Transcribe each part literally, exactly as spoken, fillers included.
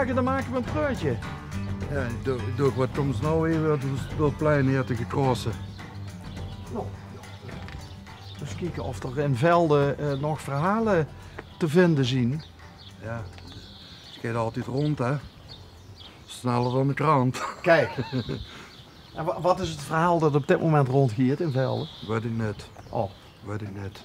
Zègk, dan make we e bruggetje. Jao, doe, doe, wat kóms noe weer door, door 't plein hie te gecrosse? Noe, ins kieke of d'r in Velde, eh, nog verhaole te vinde zien. Jao, 't geit altied rónd, hè. Sneller dan de krant. Kiek. En wa-, wat is 't verhaol dat op dit moment róndgeit in Velde? Weit ich neet. Oh. Weit ich neet.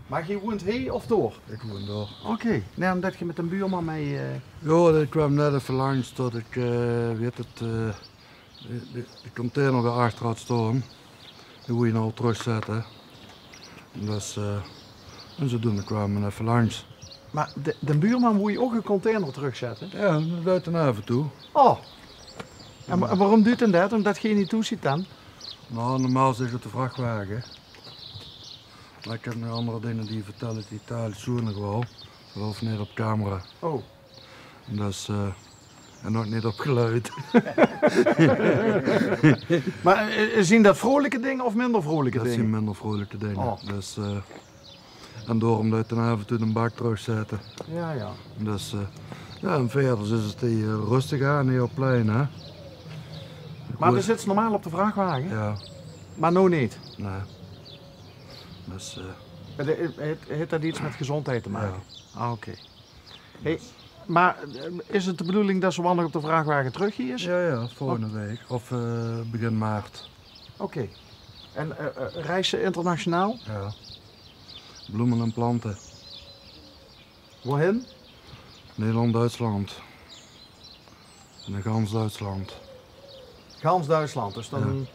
Mer geer woent hie of dao? Ich woen dao. Oké. Nae, ómdet geer mit de buurman mei, eh, Jao, dae kwaam net effe langs tot ich, eh, wie hèt 't, eh, de, de, de container dao achter had staon. Die woe ich noe trökzètte. Dus, eh, en zodoende kwaam 'r effe langs. Mer de, de buurman woe ouch 'ne container trökzètte? Jao, dat deit 'r aaf en toe. Oh. En wa-, waorom duit 'r dat? Ómdet geer neet toes ziet dan? Noe, normaal zit 'r op de vrachwage. Mer ich höb nog anger dinger die vertèlle, die taal zoe nog waal. Dat hoof neet op camera. Oh. Dus, eh, en ouch neet op geluid. Mer, eh, zien dat vrolike dinger of minder vrolike dinger? Dat zien minder vrolike dinger. Oh. Dus, eh, en daorom dat 'r dan aaf en toe de bak trökzètte. Jao, jao. Dus, eh, jao, en wiejer is 't hie, eh, röstig aan hie op 't plein, hè. Mer d'r zits normaal op de vrachwage? Jao. Mer noe neet? Nae. Dus, eh, hèt, hèt, hèt dat get mit gezóndheid te make? Jao. Ah, oké. Hey, mer, eh, is 't de bedoeling dat se maondig op de vrachwage trök geis? Jao, jao, volgende waek. Of, eh, begin maart. Oké. En, eh, eh, reis se internationaal? Jao. Bloemen en plante. Woehin? Nederland, Duitsland. En in gans Duitsland. Gans Duitsland, dus dan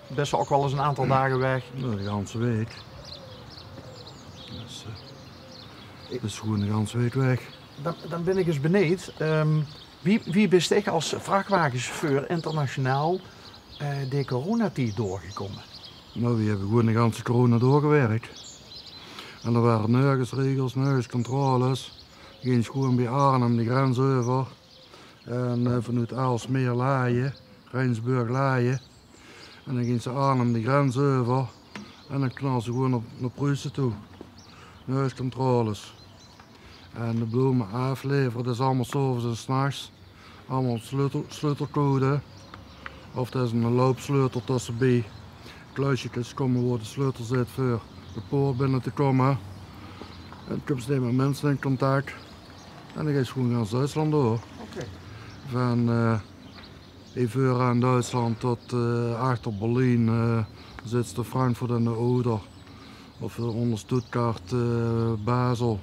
bis se ouch waal ins 'n aantal daag weg. Jao, de ganse waek. Dus, eh, 't is gewoen de ganse waek weg. Dan, dan bin ich ins benejd, ehm, wie, wie bis dich es vrachwagechauffeur internationaal, eh, de coronatied doorgekómme? Noe, weej höbbe gewoen de ganse corona doorgewèrk. En d'r wore nörges regels, nörges controles. Gings gewoen bie Arnhem de grens euver. En, eh, vanoet Aalsmeer laje, Rijnsburg laje. En dan gings se Arnhem de grens euver. En dan knals se gewoen op, nao Pruuse toe. Nörges controles. En de blome aaflevere, dat is allemaol 's aoves en 's nachs. Allemaol sleutel-, sleutelcode. Of dat is 'ne loupsleutel tösse bie kluisjekes kómme, woe de sleutel zit veur de poort binne te kómme. En dan kums se neet mit minse in contact. En dan geis se gewoen gans Duitsland door. Oké. Van, eh, hie veur aan Duitsland tot, eh, achter Berlien, eh, zits se Frankfurt aan de Oder. Of, eh, ónger Stuttgart, eh, Basel.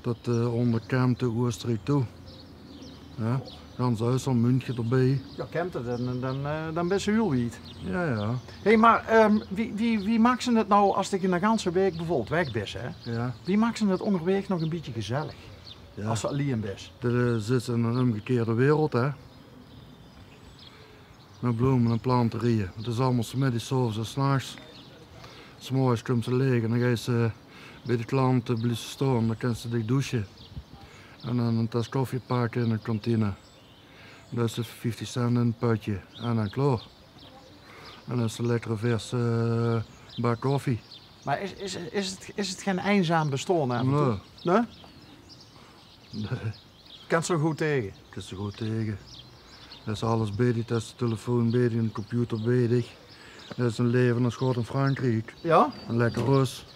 Tot, eh, ónger Kempten, Oosteriek toe. Jao, gans Duitsland, München d'rbie. Jao, Kempten, dan, dan, eh, dan bis se hiel wied. Jao, jao. Hey, mer, ehm, wie, wie, wie maaks se 't noe es se 'n ganse waek bieveurbeeld weg bis, hè? Jao. Wie maaks se 't óngerwaeg nog e bietje gezellig? Jao. Es se allein bis. Dan, eh, zits se in 'n ómgekeerde wereld, hè. Mit blome en plante rieje. 't Is allemaol 's middigs, 's aoves en 's nachs. 's Morges kums se laeg en dan geis se bie de klante, bliefs se staon, dan kins se dich douche. En dan 'n tas koffie pakke in de kantine. Dao is 'r vieftig cent in 't pötje en dan klaor. En dan is 'n lekkere verse, eh, bak koffie. Mer is, is, is 't, is 't gein einzaam bestaon aaf en toe? Nae. Nae? Nae. Kins se d'r good tege? Kins se d'r good tege. Dao is alles bie dich, dao is de telefoon bie dich, de computer bie dich. Dat is e laeve es God in Frankriek. Jao? En lekker rös.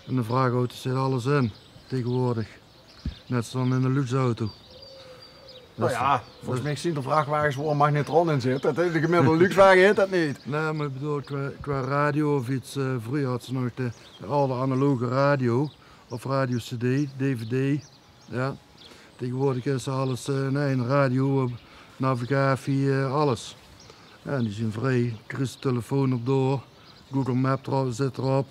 In de vrachauto zit alles in, taegewoordig. Net es dan in de luxeauto. Noe jao, volges mich zien d'r vrachwages woe 'ne magnetron in zit. Dat, de gemiddelde luxewage haet dat neet. Nae, mer ich bedoel, qua, qua radio of get, eh, vreuger hads se nog de, de aw analoge radio. Of radio-cd, dvd. Jao. Taegewoordig is alles, eh, in ein, radio, eh, navigatie, eh, alles. Jao, en die zien vrie. Kriegs de telefoon op door, Google Map d'r-, zit d'rop.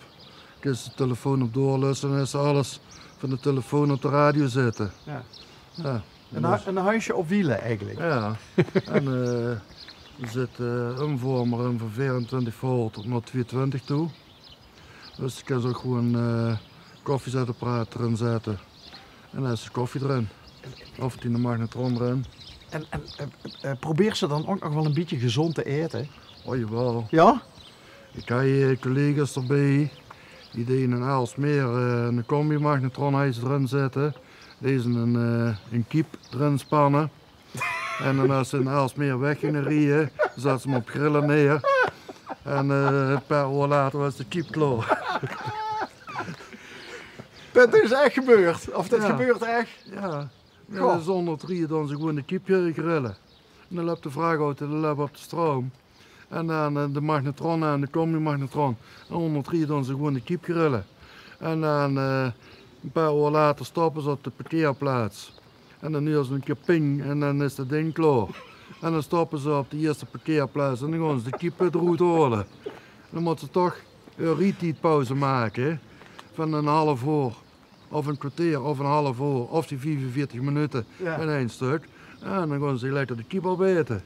Kriegs de telefoon op door, luuster, en is alles van de telefoon op de radio zitte. Jao. Jao, en dus 'n hu-, 'n huisje op wiele eigelik. Jao. En, eh, d'r zit, eh, 'n ómvörmer in van veerentwintig volt nao twieëntwintig toe. Dus dan kins se ouch gewoen, eh, koffiezetapparaat d'rin zètte. En dan is de koffie d'rin. Of 'ne magnetron d'rin. En, en, eh, eh, probeers se dan ouch nog waal e bietje gezónd te aete? O, jawaal. Jao? Ich haw, eh, collega's d'rbie. Die deje in Aalsmeer, eh, 'ne combi-magnetron hei d'rin zètte. Deje 'n, eh, 'n kiep d'rin spanne. En dan as ze in Aalsmeer weg ginge rieje, zaote ze 'm op grille neer. En eh, e paar oor later waas de kiep klaor. Dat is ech gebeurd? Of dat gebeurt ech? Ja. Ja, dus ónger drieje doon ze gewoen de kiep grille. En dan löp de vrachtauto, die löp op de stroum. En dan eh, de magnetron aan, de combi-magnetron. En ónger drieje doon ze gewoen de kiep grille. En dan eh, e paar oor later stoppe ze op de parkeerplaats. En dan huure ze 'ne kier ping en dan is dat ding klaor. En dan stoppe ze op de ierste parkeerplaats en dan gaon ze de kiep d'roet haole. Dan mótte ze toch 'n rietiedpauze make van 'n half oor of 'n kerteer of 'n half oor of die viefenveertig minute in ein stök. Ja, dan gaon ze lekker de kiep opete.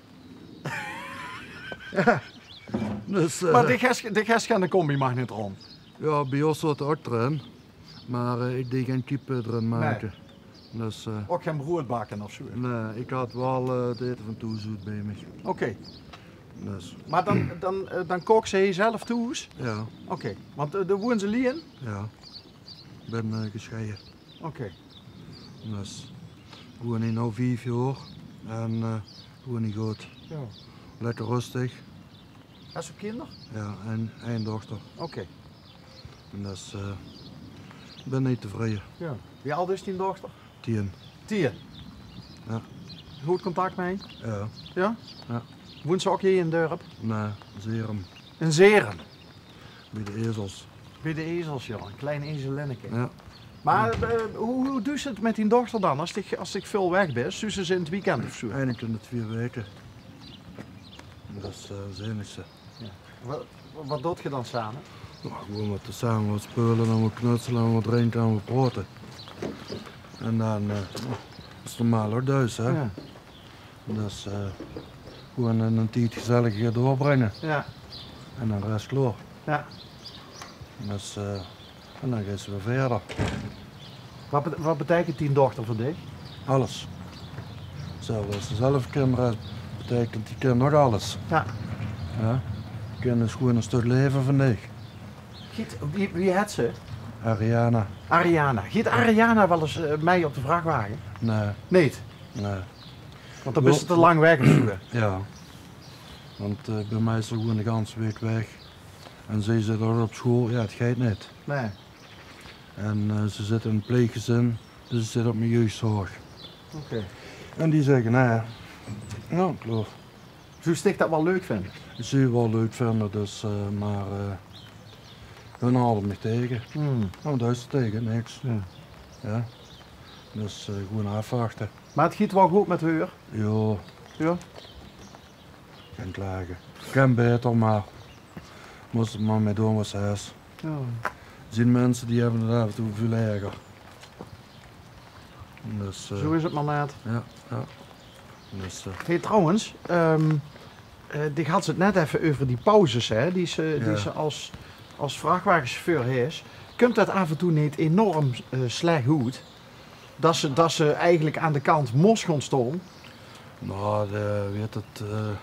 Ja. Dus eh, mer de ges, de ges geit de combi-magnetron? Ja, bie ós zaot 'r ouch d'rin. Mer eh, ich deej gein kiep eh, d'rin make. Dus eh, ouch gein broead bakke of zoe? Nae, ich had waal eh, 't ete van thoes oet bie mich. Oké. Dus. Mer dan, dan, eh, dan kaoks se zelf thoes? Ja. Oké, want eh, doe woens se allein? Ja. Ich bin eh, gescheie. Oké. Dus ich woen hie noe vief jaor en eh, woen hie good. Ja. Lekker rustig. Hes se kinder? Ja, ein, ein dochter. Oké. En dus eh, ich bin neet tevreje. Ja. Wie ald is dien dochter? Tien. Tien? Ja. Good contact mei? Ja. Ja? Ja. Woens se ouch hie in 't dörp? Nae, Zerum. In Zerum? Bie de ezels. Bie de ezels, ja. E klein ezelinneke. Ja. Mer eh, wie, wie duis se 't mit dien dochter dan, as se, as se väöl weg bis? Zuus se ze in 't weekend of zoe? Eigelik in de twie waeke. En dat is eh, 't einigste. Ja. Wat, wat doot geer dan same? Nou, gewoen wat same wat speule en wat knutsele en wat drinke en wat praote. En dan eh, is 't normaal ouch thuis, hè? Ja. Dus eh, gewoen 'nen tied gezellig hie doorbringe. Ja. En dan is 't klaor. Ja. Dus eh, en dan geit ze weer wiejer. Wat, be- wat beteikent dien dochter veur dich? Alles. Zelfs as ze zelf kinder haet, beteikent die kind nog alles. Ja. Ja. Kind is gewoen 'n stök laeve veur mich. Giet, wie, wie het ze? Ariana. Ariana. Giet Ariana waal ins eh, mei op de vrachtwage? Nae. Neet? Nae. Want dan bis se te lang weg of zoe. Ja. Want eh, bie mich is ze gewoen de ganse waek weg. En ze zit ouch op school, ja, 't geit neet. Nae. En eh, ze zit in 'n pleeggezin, dus ze zit op mien jeugdzorg. Oké. En die zègke, nae, ja, klopt. Zoe stik dat waal leuk vinde? Ze waal leuk vinde, dus eh, mer eh, hun halde mich taege. Hmm. Nou, dat is taege niks. Ja. Ja. Dus eh, gewoen aafwachte. Mer 't giet waal good mit heur? Ja. Ja. Gein klage. Kin baeter, mer mós 't mer mit doon wat se hes. Ja. Zien minse die höbbe 't aaf en toe väöl erger. Dus eh, zoe is 't mer net. Ja, ja. Dus eh, hey, trouwens, ehm, eh, dich hads 't net effe euver die pauzes, hè, die se, die se as, as vrachtwagechauffeur hes. Kump dat aaf en toe neet enorm eh, slech oet? Dat se, dat se eigelik aan de kant mós gaon staon? Nou, de, wie het 't eh,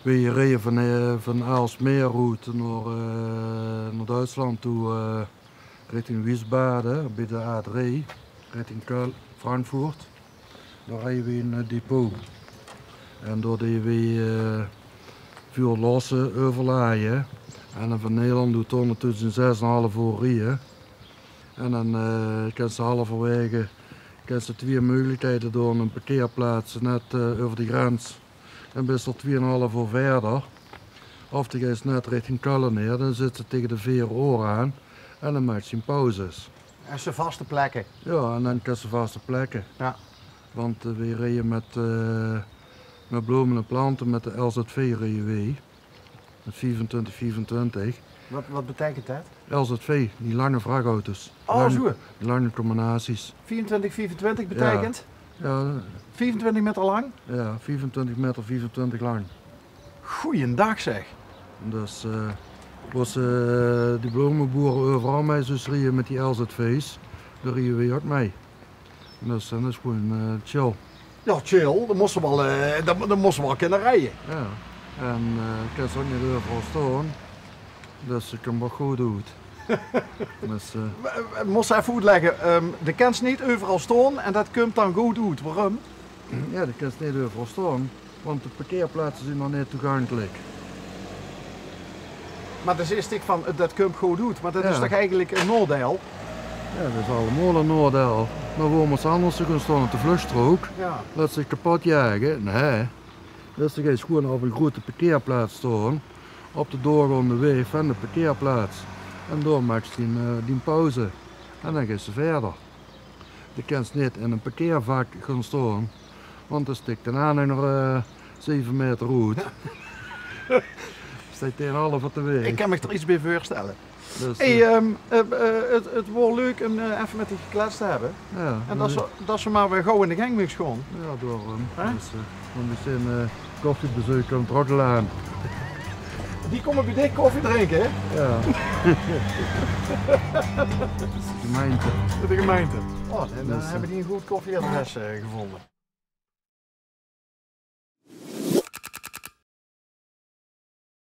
weej reje van eh, van Aalsmeer oet nao eh, nao Duitsland toe eh, richting Wiesbaden, bie de A drie, richting Köln, Frankfurt. Dao reje weej in 't depot. En dao deje weej eh, väöl losse euverlaje. En dan van Nederland doe toon natuurlik in zes en 'n half oor rieje. En dan eh, kins se halverwaege, kins se twieë meugelikhede doon, 'n parkeerplaats net eh, euver de grens. Dan bis se twieë en 'n half oor wiejer. Of de geis net richting Köln neer, dan zits se taege de veer oor aan en dan maaks se pauzes. En ze vaste plekke? Ja, en dan kins se vaste plekke. Ja. Want eh, weej reje mit eh, mit blome en plante, mit de L Z V reje weej. Mit viefentwintig viefentwintig. Wat, wat beteikent dat? L Z V, die lange vrachtauto's. Oh, zoe. Die lange combinaties. Viefentwintig viefentwintig beteikent? Ja. Viefentwintig meter lang? Ja, viefentwintig meter, viefentwintig lang. Goeiendaag zeg. Dus eh, wo se eh, die blomeboere euveral mei zuus rieje mit die L Z V's, dao rieje weej ouch mei. Dus dat is gewoen eh, chill. Ja, chill. Dan mós se waal, eh, dan, dan mós se waal kinne rieje. Ja. En eh, kins ouch neet euveral staon. Dus dat kump waal good oet. Dus eh, mós se effe oetlègke, ehm, de kins neet euveral staon en dat kump dan good oet. Waorum? Jao, de kins neet euveral staon, want de parkeerplaatse zien nog neet toegankelik. Mer de zees dich van, det kump good oet, mer det is toch eigelik ein naodeil? Jao, det is allemaol ein naodeil. Mer wo mós se anders gaon staon? Op de vluchtstrook? Jao. Laot zich kepot jaage? Nae. Dus dan geis se gewoen op ein groete parkeerplaats staon, op de doorgaonde waeg van de parkeerplaats. En dao maaks se dien, eh, dien pauze. En dan geis se wiejer. De kins neet in ein parkeervak gaon staon, want dan stik d'n aanhanger, eh, zeve meter oet. Steit d'n halve te waeg. Ik kan mich d'r iets bie veurstelle. Dus, hey, eh, ehm, eh, eh, het, het woor leuk um eh, effe mit dich geklets te hebbe. Jao, en det se, det se mer weer gauw in de gang meugs gaon. Jao, daorum. Hè? Dus, eh, want we zien, eh, koffiebezeuk kump d'r ouch al aan. Die kómme bie dich koffie drinke, hè? Jao. Det is de gemeinte. De gemeinte. Oh, dan, dan hebbe die ein good koffieadres eh, gevónje.